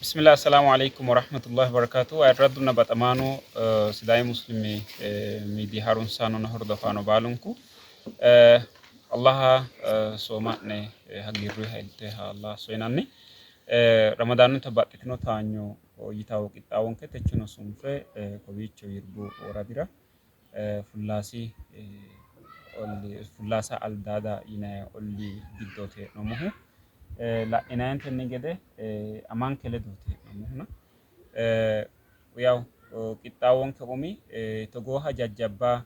Bismillah assalamu alaikum warahmatullahi wabarakatuh. Ayirraddunna baxamaano Sidaami Muslimi miidiya harunsaanonna hordofaano baalunku Allaha sooma'ne hagiirruyiha ilteha Allah soyinanni. Ramadaanunta baxxitino taanyo yitawo qixxaawonke techono sunfe kowiicho Yirgu woradira Fullaasi olli Fullaasa Aldaada yinanni olli giddooti hee'noommohu. La'inayintenni gede amanke ledooti hee'noommohuna yawu qixxaawonke umi togooha jajjabba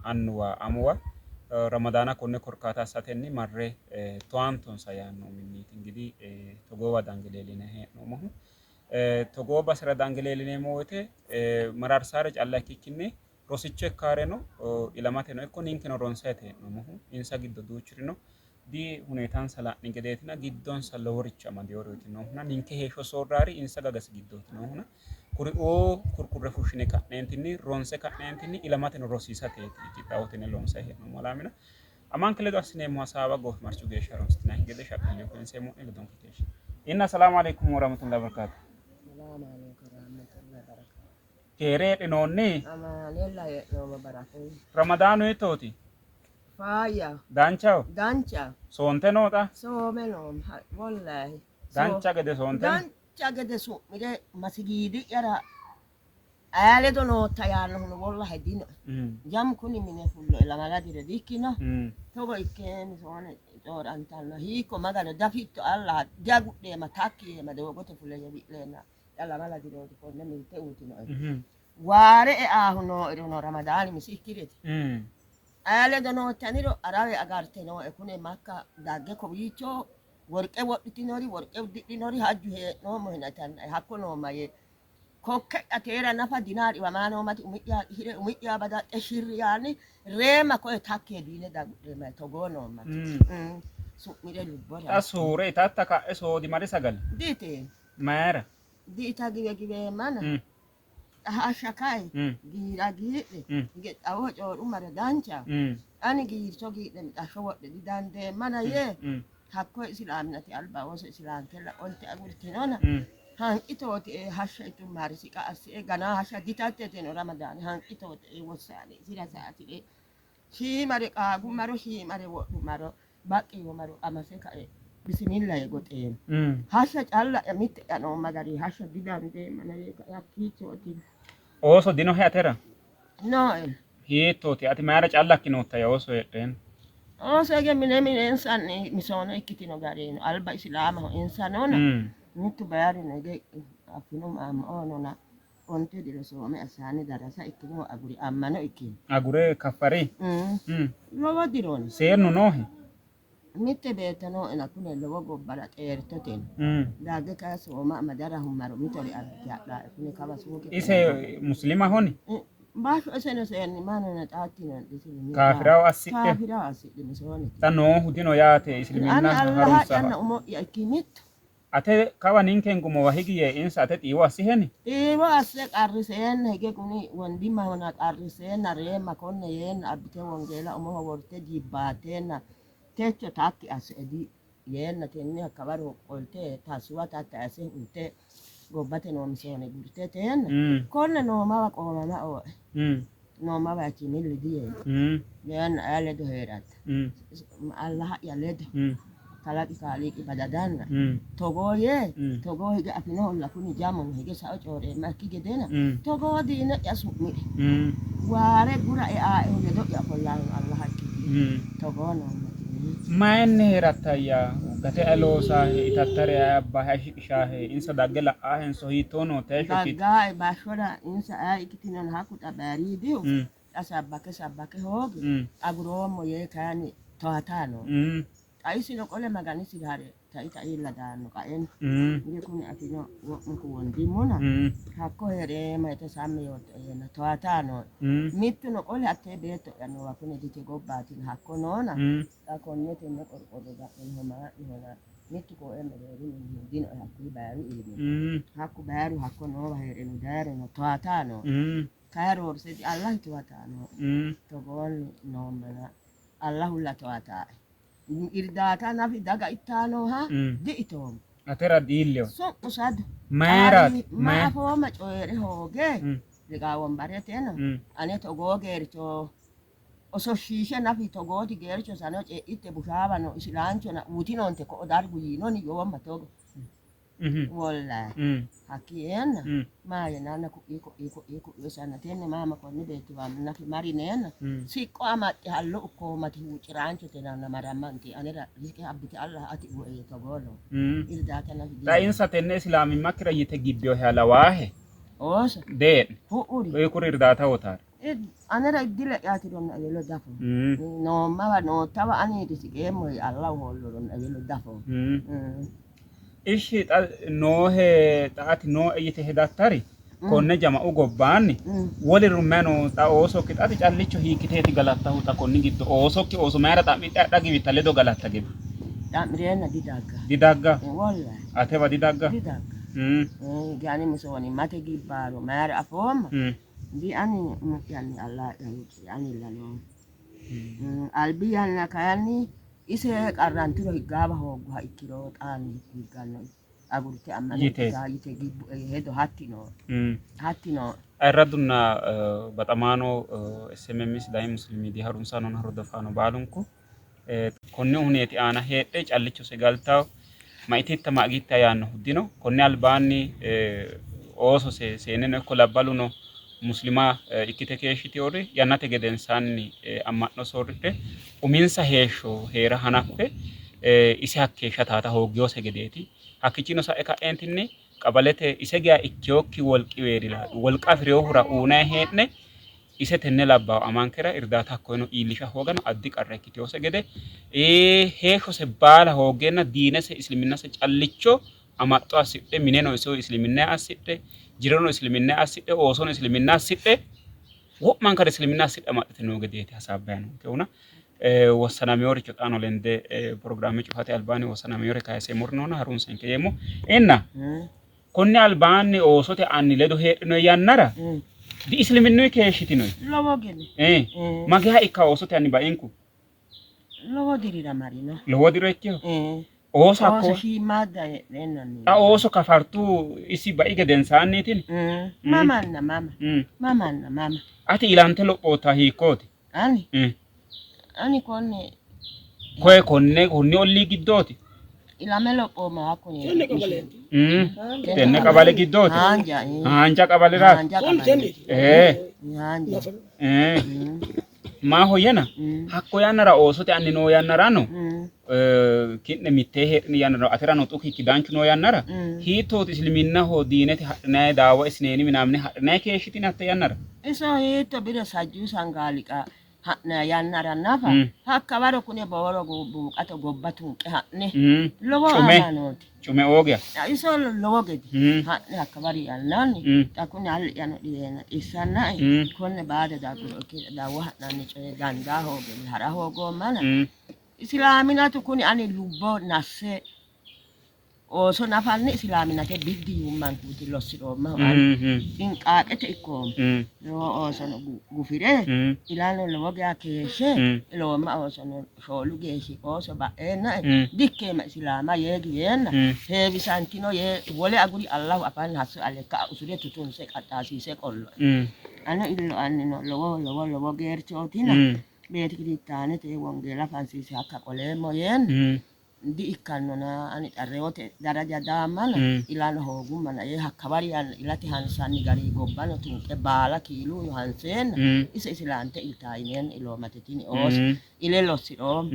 annuwa amuwa Ramadaana konne korkaata assatenni marre towaantonsa yaanno uminniiti ingidihi togoowa dange leellinanni hee'noommohu. Togoo basera dange leellineemmo woyte mararsaare calla ikkikkinni rosicho ikkaareno ilamateno ikko ninkeno ronsayti hee'noommohu. Insa giddo duuchurino dihuneetansa la'ni gedeetina giddonsa loworicho amadeworeeti noohuna ninke heeshsho soorraari insa gagasi giddooti noohuna kuriuu kurkurre fushshine ka'neentinni ronse ka'neentinni ilamateno rosiisateeti qixxaawotenni loonsayi hee'noommo alaamina. Amanke ledo assineemmo hasaawa goofimarchu geeshsha harunsitinanni gede shaqqillunni koyinseemmo'ne ledonke keeshshe. Inna Assalamu alaikum warahmatullahi wabarakatuh. Salaamu alaikum warahmatullahi wabarakatuh. Keere heedhinoonni? Amaanella hee'noommo barakunni. Ramadaanu hiittooti? Faayya. Danchaho? Dancha. Soonte noo xa? Soome noommo. Wollahi. Dancha gede soonte? Dancha gede su'mire masigiidi'yara Aye ledo nootta yaannohuno wollahe dinoe. Jamu kuni mine fulloe lamala diro dikkino. Togo ikke misoone coorantanno. Hiikko Magano dafitto Allah diagudheema takki yeema doogote fule wi'leemma. Xa lamala dirooti konne milte uyitinoe. Waare eaahu nooerono Ramadaani misikkireti. Aye ledo noottaniro Arawe agarte nooe kune Makka dagge kowiicho worqe wodhitinori worqe uddidhinori hajju hee'noommo hinatannae hakko noomma yee Kokke'ya teera nafa dinaa dhiwamaa noomati umi'ya hire umi'ya badaxxe shirri yaanni reema koye takki yee diine dagudheema togoo noommati. Su'mire lubbora. Xa suure itatta ka'e soodimari sagale? Diiteemmo. Mayira? Di''ita giwe giweemmana. Xa hashsha kae giira giidhe hige xawoho coo'rummaro danchaho. Ani giircho giidhe mixashsho wodhe didandeemmana yee hakkoye isilaaminati alba ooso isilaankella qolte agurtinona hanqitootie hashsha itumma risiqa assie ganaa hashsha ditatteteno ramadaani hanqitootie wossaane isira saatire shiimare qaagummaro shiimare wodhummaro baqqi yuummaro qamase kae bisimilla yee goxeemmo. Hashsha calla'ya mitte'ya noomma gari hashsha didandeemmana yee kae hakkiichooti. Ooso dinohe atera? Nooe. Hiittooti? Ati mayira callakki noottayya ooso heedheenna? Ooso hige mine minensanni misoone ikkitino gari no. Alba isilaamaho insa noona. Mittu bayiruno hige affino maamma nona onte diro soome assaanni darasa ikkinohu aguri ammano ikkino. Agure kaffari? Lowo dironi. Seennu noohe? Mitte beetto nooena kune lowo gobbara xeertote no. Dagge kayi sooma amadara hummaro mitore abbite hadhaae kune kawa suuqete. Ise muslimahoni? Bashsho iseno seennimanona xaattino Kaafiraho assidhe? Kaafiraho assidhe misoonete. Xa noohu dino yaate isiliminna Ani Allaha harunsa. canna umo'ya ikki mittu. Ate kawa ninkengumowa higi yee insa ate xiiwo assiheni? Xiiwo asse qarriseenna hige kuni wondimahona qarriseenna reemma konne yeenna abbite wongeela umoho worte jibbaatteenna techo takki assoe di yeenna tenne hakkawaro qolte tassuwa tattayisse hunte gobbate noo misoone gurte teenna konne noomawa qoomama ooe noomawa milli diyeemmo yeenna aye ledo hee'ratta Allaha'ya ledo kalaqi kaaliiqi badadanna togoo yee togoo hige afinohulla kuni jamuno hige sao coyi'reemmakki gedena togoo diine'ya su'mire waare gura eaaehu ledo'ya ofollanno Allaha ikkino togoo noommati. Mayinni hee'rattayya? Gate ayi loosaahe? Itattare ayi abbaahe? Ayi shiqishaahe? Insa dagge la'aahenso hiittoo nootta heeshshokkiiti? Daggaae bashshora insa ayi ikkitinona hakku xa bayiriidihu xa sabbake sabbake hoogi aguroommo yee kayinni towataa noo. Xa isino qole Maganisira ha're tai taiilla daanno qaeno. Hige kuni atino wo'munku wondimmona hakko hee'reemma yite sammi yoottoe yeenna towataa nooe. Mittuno qole hattee beetto'ya noowa kune dite gobbaatina hakko noona xa konne tenne qorqorro ga'ninohu maa'nihona mittu kooee mereeri minihu dinoe hakkuyi bayiru iimi. Hakku bayiru hakko noowa hee'reno dayireno towataa nooe. Kayi roorse di Allahu towataa nooe. Togoonni noommana Allahulla towataae. Irdaata nafi daga ittaa nooha di''itoommo. Atera diilleho. Su'mu sadu. Mayiraati? Ma afooma coyi're hooge liqaawombareteno ane togoo geercho ososhshiishe nafi togooti geercho sano ce'itte bushaawano isilaanchona uyitinoonte ko'o dargu yiinoni yoomma togo. Wollahi hakkieenna maayenanna ku'ii ku'ii ku'ii ku'ii sanna tenne maama konni beettiwa nafi marineenna siqqo amaxxe hallo ukkoomati huucciraanchote nanna marammanti anera riqe abbite Allah ati ue togoo no irdaata nafi Xa insa tenne islaamimmakkira yite gibbeyoheha lawaahe? Ooso Dee'ni. Ku'uri. Koye kuri irdaata wotaare. Anera iddile''yaatironna ewelo dafo. Noommawa noottawa ani risiqeemmohe Allahu hoolloronna ewelo dafo. Ishshi xa noohe xa ati nooe yite hedattari konne jama'u gobbaanni woliri mayi no xa oosokki xa ati callicho hiikkiteeti galattahu xa konni giddo oosokki ooso mayira xa'midhe adha giwitta ledo galatta gede? Xa'mireenna didagga. Didagga? Wollahi. Atewa didagga? Didagga. Ani misoonimmate gibbaaro mayira afoomma? Di ani umi'yanni allaa'ya huucci're anilla noommo. Albi yanna kayinni ise qarranturo higgaawa hoogguha ikkiro xaanni higganno agurte ammana Yite. ikkitaa yite gibbue hedo hatti nooe. Hatti nooe. Ayirradunna baxamaano SMM Sidaami Muslim Media harunsaanonna hordofaano baalunku Konni huneeti aana heedhe callichose galtanno. Ma ititta ma agitta yaannohu dino. Konni albaanni oosose seenneno ikko labbaluno muslima ikkite keeshshitinori yannate gedensaanni amma'no soorridhe uminsa heeshsho hee'ra hanaffe ise hakkeeshsha taata hoogginose gedeeti. Hakkiichinnino sa'e ka'eentinni qabalete ise geya ikkinokki wolqiweelira wolqa afi'rinohura uynanni hee'ne Ise tenne labbaahu amankera irdaata hakkoyeno iillisha hoogano addi qarra ikkitinose gede, heeshshose baala hooggeenna diinese isliminnase callicho amaxxo assidhe, mineno iso isliminnaha assidhe, jirono isliminnaha assidhe, oosono isliminna assidhe, wo'mankare isliminna assidhe amaxxite noo gedeeti hasaabbanni noonkehuna. Wossanameworicho xaano lende pirogiraame cufate albaanni wossanamewore kayiseemmori noona harunsenke yeemmo. Inna Konni albaanni oosote anni ledo heedhinoyi yannara diisliminnuyi keeshshitinoyi? Lowo gede. Ee. Mageeha ikka oosote anni bainku? Lowo dirira marino. Lowo diro ikkiho? Ee. Ooso hakko Ooso shiimmaadda heedheennanni. Xa ooso kafartu isi bai gedensaanniitini? Mamanna mama. Mamanna mama. Ati ilante lophootta hiikkooti? Ani? Ani konne. Koye konne konni ollii giddooti? Ilame lophoomma hakkunni. Tenne qabaleeti. Tenne qabale giddooti? Haanja. Haanja qabaleraati? Haanja Kun qabale. tenneeti. Ee. Haanja. Ee. Maahoyyena hakko yannara oosote anni noo yannarano ki'ne mittee heedhini yannara aterano xukikki danchu noo yannara hiittooti isliminnaho diinete hadhinayi daawa isneeni minaamine hadhinayi keeshshitini hatte yannara? Iso hiitto bire sajjuu sangaaliqa ha'nanni yannara nafa hakka waro kune booro buuqato gobba tunqe ha'ne lowo Cume. amanooti. Cume oogiya. Iso lowo gede ha'ne hakka wari yannanni xa kune alli'yano dhiweena xissannae konne baada dagguro ikkite dawwa ha'nanni coye dandaa hooge ha'ra hoogoommana isilaaminatu kuni ani lubbo nasse Ooso nafanni isilaaminate biddi yuummankuuti lossi'roommahu ani. Xinqaaqete ikkoomma. Lowo oosono gufire ilano lowo geya keeshshe iloomma oosono shoolu geeshshi ooso ba'eennae dikkeemma isilaama yee giweenna heewisantino yee wole aguri Allahu afanna hasso alekka usure tutunse qaxxaasiise qolloe. Ane illo annino lowo lowo lowo geerchootina beetekiristaanete wongeela fansiise hakka qoleemmo yeenna Di''ikkannona, ani xa reyote daraja daammana, ilano hoogummana yee hakkawari yanna ilate hansanni gari gobbano tunqe baala kiiluno hanseenna ise isilaante iltaa yineenna iloomate tini ooso ile lossi'roomma.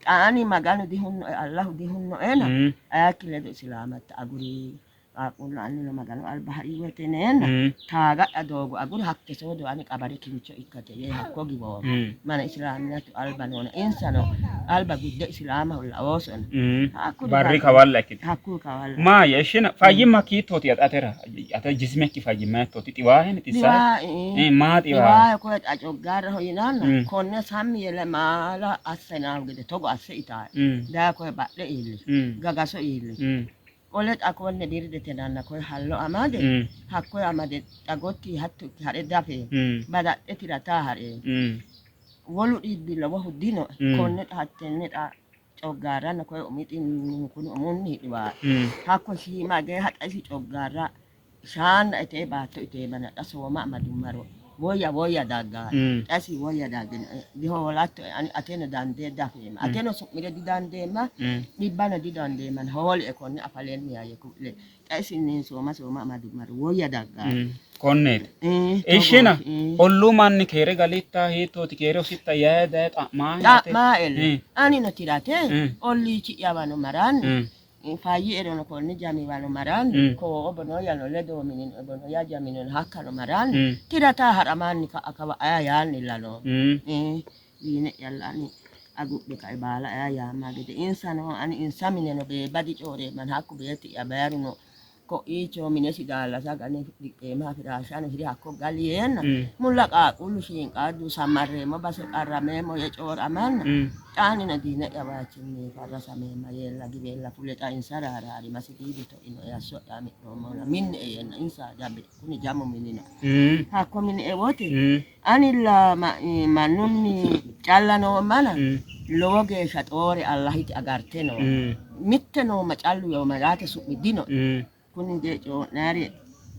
Xa ani Maganu dihunnoe Allahu dihunnoena ayakki ledo isilaamatta aguri. Qaaqquullu annino Maganu alba ha'ri woyte yineenna taaga'ya doogo agure hatte soodo ani qabare kincho ikkate yee hakko giwoommo. Mana isilaaminatu alba noona insano alba gudde isilaamaho laoosona. Hakkuri Barri barri kawalla ikkite. Hakkuyi kawalla. Maayya ishina fayyimma kiittooti atera ate jismekki fayyimma hiittooti xiwaahe xissahe? Dhiwaae. Maa xiwaahe? Dhiwaae koye xa coggaarraho yinanna konne sammi yee maala asse naahu gede togo asse itaae. Daye koye badhe iilli. Gagaso iilli. Qole xa konne birdete nanna koye hallo amade hakkoye amade xa gotti hatto ikke ha're dafe badaxxe tirataa ha're wolu dhibbi lowohu dinoe. Konne xa hattenne xa coggaarranna koye umi xinni kuni umunni hidhiwaae. Hakko shiima geeha xa isi coggaarra shaanna itee baatto iteemana xa sooma amadummaro woyya woyya daggaa. Xa isi woyya dagginoe dihoolattoe ani ateno dandee dafeemma ateno su'mire didandeemma dhibbano didandeemmana hoolie konne afalenniha yee ku'le xa isinni sooma sooma amadummaro woyya daggaa. Konneeti. Ishina olluu manni keere galitta hiittooti keere hositta yee daye xa'maa Xa'maaella anino tirate olliichi'yawano maranni fayyi'erono konni jamiwano maranni koo bonoyano ledo minino bonoya jaminono hakkano maranni tirataa ha'ramanni ka'a kawa aya yaannilla noo. Diine'yalla ani agudhe kae baala aya yaamma gede insano ani insa mineno beebba dicooreemmana hakku beetti'ya bayiruno ko'iicho minesi daallasa gane dipheemaha firaashshano hire hakko gali yeenna mulla qaaqquullu shiinqaaddu sammarreemmo base qarrameemmo yee cooramanna xa anino diine'ya waachinni farrasameemma yeella giweella fule xa insara haraari masigiidi toinoe asso'ya ami'noommona minne''e yeenna insa jabbi kuni jamu minino hakko mine wote anilla mannunni calla noommana lowo geeshsha xoore Allahiti agarte noo. Mitte noomma callu yoomma yaate su'mi dinoe. Kuni de coo'naari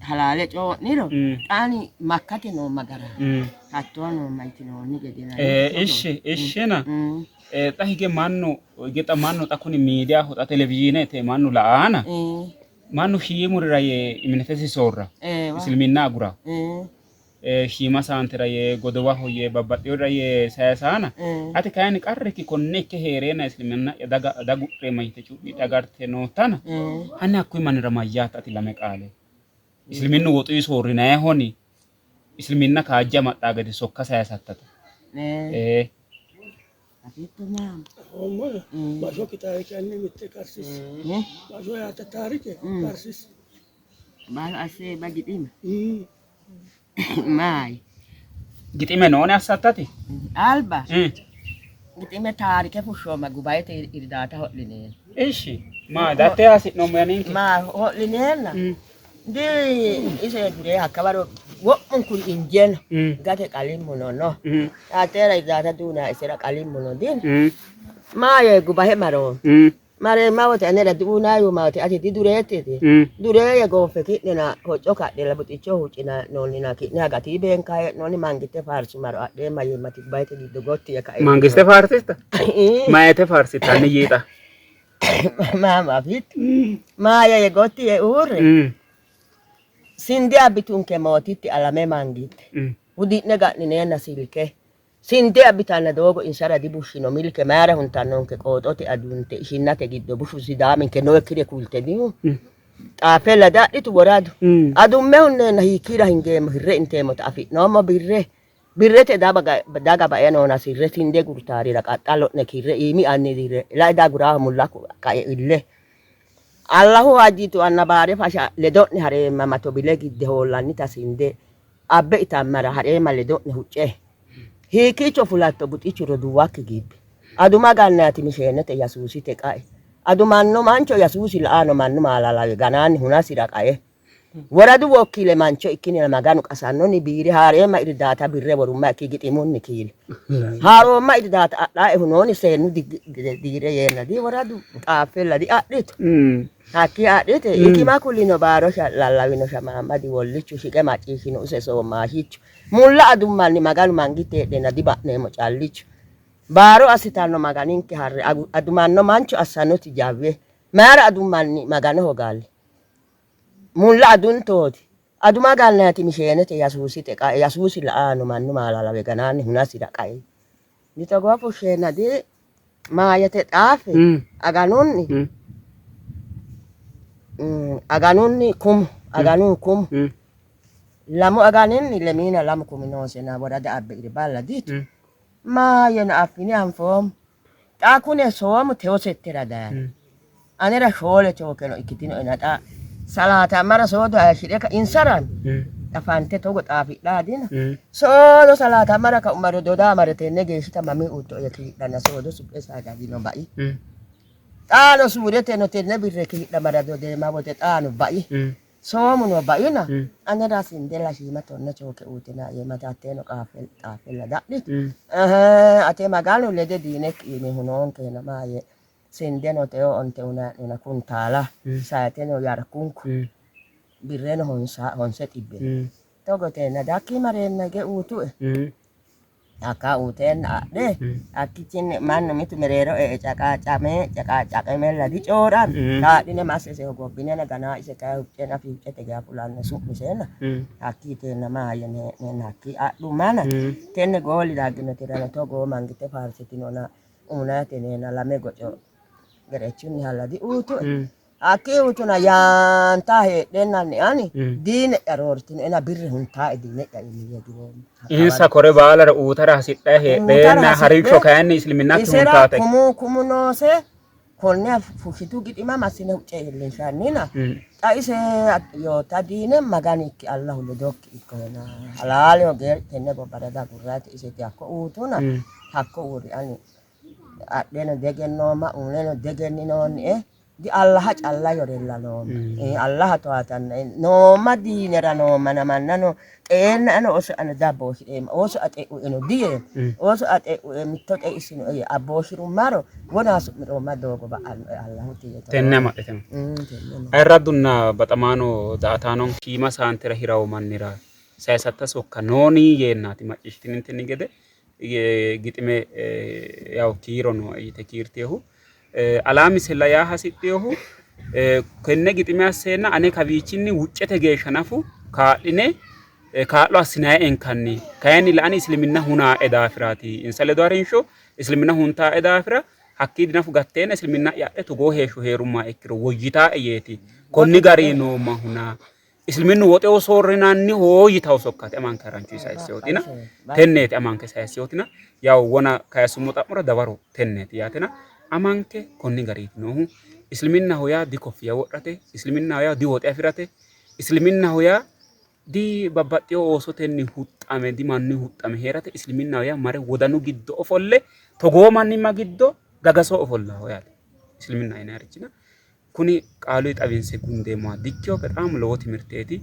halaale coo'niro xaani makkate noomma gara hattoo noomma yitinoonni gede Ishshi ishshina xa hige mannu hige xa mannu xa kuni miidiyaho xa televizhiinete mannu la'aana mannu shiimurira yee iminetesi soorra isiliminna agura shiima saantera yee godowaho yee babbaxxinorira yee sayisaana ati kayinni qarrikki konne ikke hee'reenna isilimina'ya daga dagu'reemma yite cu'midhe agarte noottana hanni hakkuyi mannira mayyaata ati lame qaale isiliminnu woxuyi soorrinayihoni isiliminna kaajje amaxxaa gede sokka sayisattata. Ee. Afitto maama? Afoommoe bashokki taarikenni mitte karsiisi. Basho yaate taarike karsiisi. Baalo asse bagidhima. Mayi? Gixime nooni assattati? Alba gixime taarike fushshoomma gubayete irdaata ho'lineenna. Ishi maa datte hasi'noommo ya ninke. Maa ho'lineenna di ise duree hakkawaro wo'munkuri inje no. Gate qalimmuno no. Hattera irdaata duuna isera qalimmuno dino. Maa yee gubahe maroomma. Mareemma wote anera duuna yuumma wote ati didureettiti. Dureeyye gooffe ki'nena hocco kadhela buxicho huuccina noonnina ki'ne hagatii beenka hee'noonni mangitte faarsu maro adheemma yeemmati gubayete giddo gotti yee kae. Mangiste faarsista? Mayete faarsittanni yiixa? Maama afitto? Maaya yee gotti yee uurre. Sinde abbitunke mootitti alame mangitte. Hudi'ne ga'nineenna silke. Sinde abbitanna doogo insara dibushshino milke mayira huntannonke qooxote adunte ishinnate giddo bushu sidaaminke nookkire kulte diyu. Xaafella dadhitu woradu. Adumme hunneenna hiikkiira hingeemmo hirre inteemmota afi'noommo birre. Birrete daga bae noona sirre sinde gurtaarira qaxxalo'ne kirre iimi anni dirre lai daguraho mulla kae ille. Allahu hajjitu anna baare fasha ledo'ne hareemma matobile gidde hoollannita sinde abbe itammara ha'reemma ledo'ne hucce. Hiikkiicho fulatto buxichu roduuwakki gibbe. Aduma gannaati misheenete Yasuusite qae. Adumanno mancho Yasuusi la'ano mannu maalalawe ganaanni hunasira qae. Woradu wokkiile mancho ikkinina Maganu qasannoni biire haareemma irdaata birre worumma ikki giximunni kiile. Haaroomma irdaata adhae hunooni seennu diire yeenna di woradu xaaffella di adhitu. Hakkii adhite ikima kulino baaro lallawino shamaamadi wollichu shiqe macciishshino use soommaashichu. Mulla adummanni Maganu mangitte heedheenna diba'neemmo callichu. Baaro assitanno Maganinke harre adumanno mancho assannoti jawwe. Mayira adummanni Maganoho galle. Mulla aduntooti. Aduma galnaati misheenete Yasuusite qae Yasuusi la'aano mannu maalalawe ganaanni hunasira qae. Di togoo fushsheenna di maayete xaafe aganunni aganunni kumu aganun kumu lamu aganinni lemiina lamu kumi noosena worada abbe iri balla diitu. Maayeno affini anfoommo. Xa kune soomu tewosettera dayino. Anera shoole chookeno ikkitinoena xa salaatammara soodo hayishshi're ka insarano xa fante togo xaafidhaa dino. Soodo salaatammara kaummaro dodaa mare tenne geeshshita mamii uuttoe yee kiidhanna soodo suphe sagadino bai. Xaano suureteno tenne birre kiidhamara dodeemma wote xaano bai. Soomuno baina anera sindella shiima tonne chooke uyitinoe yee mate hatteeno xaaffella dadhitu. Ate Maganu lede diinekki iimihu noonkehena maayye sindeno teyo onte uyinanni'nena kuntaala sayiteno yarkunku birreno honse xibbe. Togo yiteenna dakki mareenna hige uyitue. Hakka uyiteenna adhe hakkichinni mannu mitu mereero e''e caqaacame caqaacaqemella dicoyi'ranno. Kaa'line masse ise hogobbinena ganaa ise kayi huccena afi huccete geya fulanno su'misena hakkii yiteenna maahoyye yine hee'neenna hakkii adhummana tenne gooli dagginotirano togoo mangitte faarsitinona uyinayite yineenna lame goco gerechunniha diuyitue. Hakkii utuna yaantaa heedheennanni ani diine'ya roortinoena birre huntaae diine'ya iimiyye giwoommo. Insa kore baalare uutara hasidhe Uutara heedheenna hasidhe harinsho kayinni isiliminakki isera huntaate. kumu kumu noose konne fushitu gixima massine hucce iillinshannina xa ise yootta diine Maganikki Allahu ledokki ikkohena halaaleho geer tenne gobbara dagurraati iseti hakko uutuna hakko uurri ani adheno diegennoomma uuneno diegenninoonnie diAllaha calla yorella noomma. Allaha towatanna noomma diinera noomma mannano xeenna ano oso ano dabbooshi'reemma ooso axe'ueno diyeemma ooso axe'ue mitto xeissinoe yee abbooshi'rummaro wona su'miroomma doogo ba'annoe Allahu tiye Tenne amaxxite no. Ayirraddunna baxamaano daa''ataano shiima saantera hirawo mannira sayisatta sokka nooni yeennaati macciishshitinintenni gede gixime yawo kiiro nooe yite kiirtinohu. Alaamisella yaa hasidhinohu tenne gixime asseenna ane kawiichinni wuccete geeshsha nafu kaa'line kaa'lo assinayienkanni. Kayinnilla ani isiliminna hunaae daafiraati. Insa ledo harinsho isiliminna huntaae daafira hakkiidi nafu gatteenna isilimina'ya adhe togoo heeshsho hee'rummaha ikkiro woyyitaae yeeti. Konni garinni noommahuna Isiliminnu woxeho soorrinanniho yitawo sokkaati amanke harancho sayisseyotina tenneeti amanke sayisseyotina yawo wona kayisummo xa'mora dawaro tenneeti yaatina amanke konni gariiti noohu isiliminnaho yaa di koffiya wodhate isiliminnaho yaa di woxe afi'rate isiliminnaho yaa di babbaxxeyo oosotenni huxxame di mannu huxxame hee'rate isiliminnaho yaa mare wodanu giddo ofolle togoo mannimma giddo gagaso ofollaho yaate isiliminna yinayirichina Kuni qaaluyi xawinse gundeemmoha dikkino, bexaam lowo timirteeti.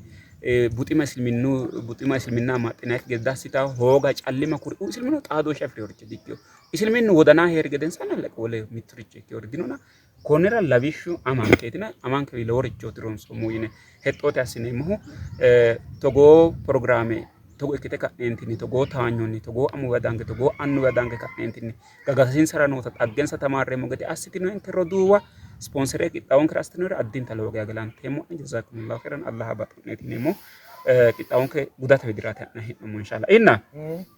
Buxima isiliminnu buxima isiliminna amaxxinannikki gede dassitawo, hooga callima kuriuu isiliminnu xaadooshshe afi'rinoricho dikkino. Isiliminnu wodanaa hee'ri gedensaanni allaqe wole mitturicho ikkinori dinona konnira lawishshu amankeetina amankewi loworichooti ronsoommohu yine hexxote assineemmohu togoo pirogiraame togo ikkite ka'neentinni togoo taanyonni togoo amuwa dange togoo annuwa dange ka'neentinni Gagasinsara noota xaggensa tamaarreemmo gede assitinonke roduuwa ispoonsere qixxaawonkera assitinore addinta lowo geya galanteemmo'ne. Jazakumullahu khairan Allaha baxo'neeti yineemmo. Qixxaawonke gudate widiraati ha'nanni hee'noommo inshallah. Inna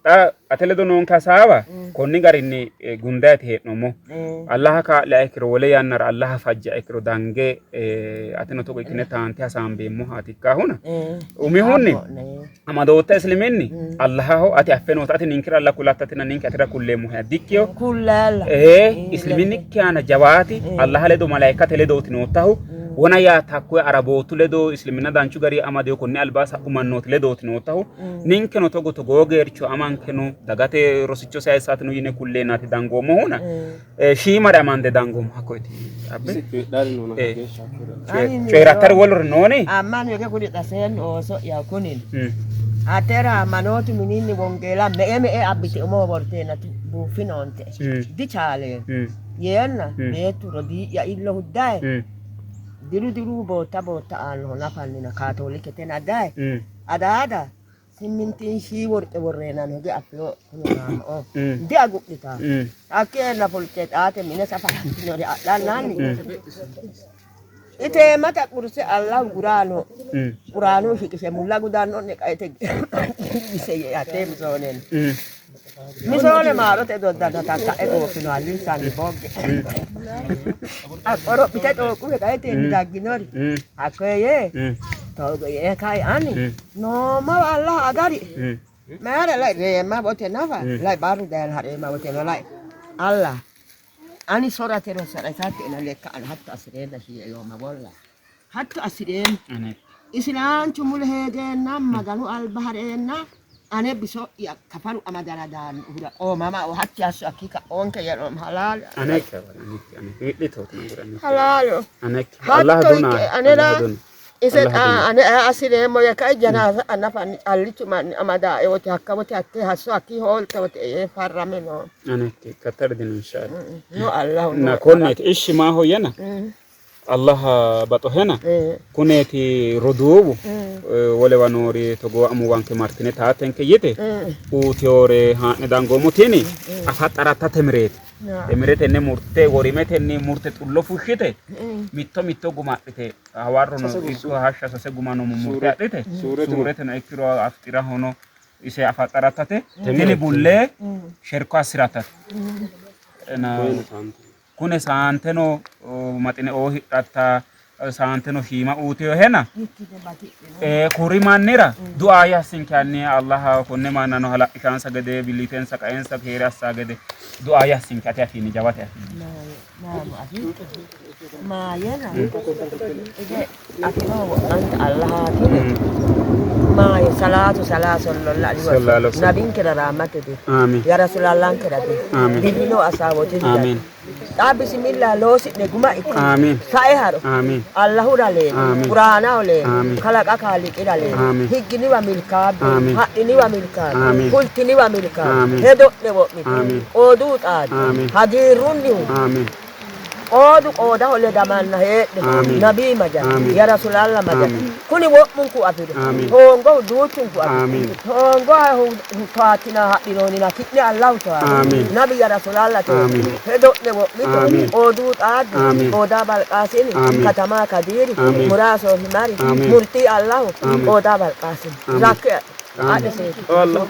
xa ate ledo noonke hasaawa konni garinni gundayati hee'noommo. Allaha kaa'liha ikkiro wole yannara Allaha fajjiha ikkiro dange ateno togo ikkine taante hasaambeemmohaati ikkaahuna. Umihunni Amadootta isliminni Allahaho ati affe noota ati ninkera alla kulattatina ninke atira kulleemmoheha dikkino. Kullaalla. Ee isliminnikki aana jawaati Allaha ledo malaikate ledooti noottahu wona yaa takkuwe arabootu ledo islimina danchu gari amadeyo konni albaa sa'u mannooti ledooti noottahu ninkeno togo togoo geercho amankeno dagate rosicho sayissaatino yine kulleenaati dangoommohuna shiimare amande dangoommo hakkoyeti abbe Isi coyidhari noona kageeshsha hakkuri. Coyi'rattari woluri nooni? Ammanu ege kuni xa seennu ooso'ya kunin atera ammanootu mininni wongeela me'e me'e abbite umoho worteenna buuffinoonte dichaaleemmo yeenna beettu rodii'ya illohu daye diru diru bootta bootta aannoho nafannina kaatooliketena daye adaada Simmintiin shii worqe worreenano diaffino kuni maamo diagudhita hakkeenna fulte xaate mine safarantinori adhannanni iteemmata qurse Allahu guraano quraanu shiqishe mulla gudanno'ne qaete gise yee hattee misoonenni misoone maarote doddanna tatta'e gooffino hallinsanni bogge qorophite xooquhe qaetenni dagginori hakkoye yee togo yee kai ani Noommawa Allah agari. Mayra lai reemma wote nafa lai barru dayno ha'reemma woteno lai Allah ani soratero sorasatte ena lekka ana hatto assi'reenna shiie yoomma wolla hatto assi'reemma. Isilaanchu mule heedheenna Maganu alba ha'reenna Ane biso'ya kafaru amadara daannohura qoomama hatti hasso hakki ka'oonke yeroom halaale. Aneke aneke aneke wi'litooti nagura aneke. Halaale. Aneke Allah Hatto duna ikke anera Allah duna. ise Allah xa duna. ane assireemmo yee kae janaasa anafanni callichu manni amadae wote hakka wote hatte hasso hakki hoolte wote yee farrame noo. Aneke kattar dino inshallah. No Allahu Na no. konneeti ishshi maahoyyena Allah baxohena kuneeti roduuwu wolewa noori togoo amuwanke martine taatenke yite uutiyore haa'ne dangoommo tini afa xaratta temireeti. Temiretenni murte worimetenni murte xullo fushshite mitto mitto guma adhite hawarrono ikko hashsha sase gumano mummurte adhite suureteno ikkiro afxirahono ise afa xarattate tini bullee sherko assirattate. Kune saanteno maxine oo hidhatta saanteno shiima uutiyohena kuri mannira du'aaye assinke hanni Allah konne mannano hala'lishaansa gede billiitensa qaensa keere assa gede du'aaye assinke ate afiinni jawate afiinni. Maayena ige afino wo'manta Allahaatini maaye salaatu salaa sollolla alihi Sallallahu alaihi wasallam. nabinkera rahmate dir Amiin. ya rasuulallankera dir Amiin. dirrino asaawoti Amiin. xa bisimilla loosi'ne guma ikko Amiin. sae haro Amiin. Allahura leeli Amiin. quraanaho leeli Amiin. kalaqa kaaliiqira leeli Amiin. higginiwa milkaabbe Amiin. hadhiniwa milkaabbe Amiin. fultiniwa milkaabbe Amiin. hedo'ne wo'mite Amiin. qooduu xaadi Amiin. hagiirrunnihu Amiin. qoodu qoodaho ledamanna heedhe Amiin. nabii majara Amiin. ya rasulallah majara Amiin. kuni wo'munku afiro Amiin. hoongohu duuchunku afiro Amiin. hoongoha towaattina hadhinoonina ki'ne Allahu towaati Amiin. nabi ya rasulallah towaati Amiin. hedo'ne wo'mito Amiin. qooduu xaaddu Amiin. qoodaa balqaasini Amiin. katamaa kadiiri Amiin. muraa soofimari Amiin. murtii Allahu Amiin. qoodaa balqaasini Amiin. rakke Amiin. adhe seeti Allah.